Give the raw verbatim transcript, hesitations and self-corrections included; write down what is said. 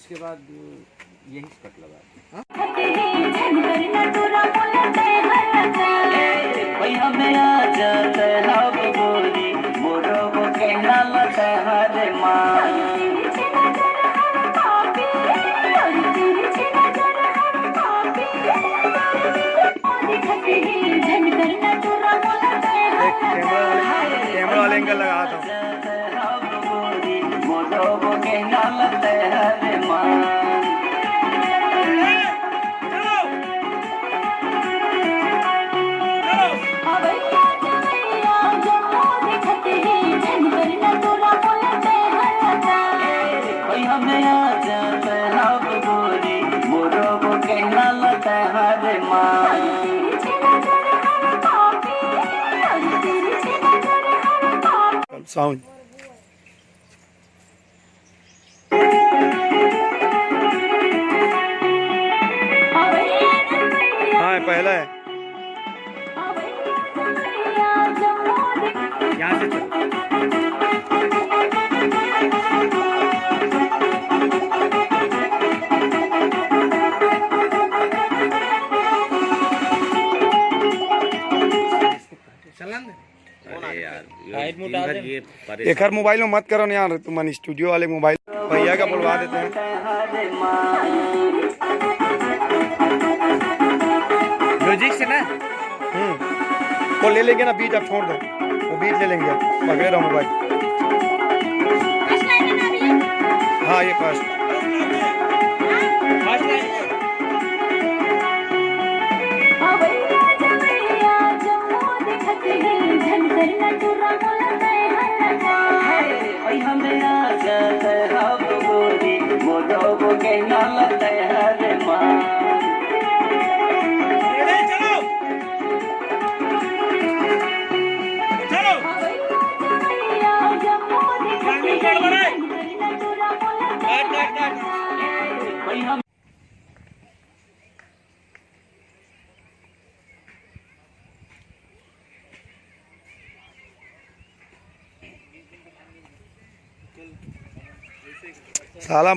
उसके बाद यही से कट लगा। एक कैमरा वाले, कैमरा वाले एंगल लगा था। साउंड। हाँ, पहला है। यहाँ से चल। चलन दे। अरे यार, ये हाइट दिन मोटा भर दे। ये परेशान। एकर मोबाइल में मत करो ना यार, तुम मन स्टूडियो वाले मोबाइल भैया का बुलवा देते हैं। म्यूजिक से ना। हम्म, वो ले लेंगे ना बीट, आप छोड़ दो, वो बीट ले लेंगे, पकड़े रहो मोबाइल। हाँ, ये फर्स्ट। साला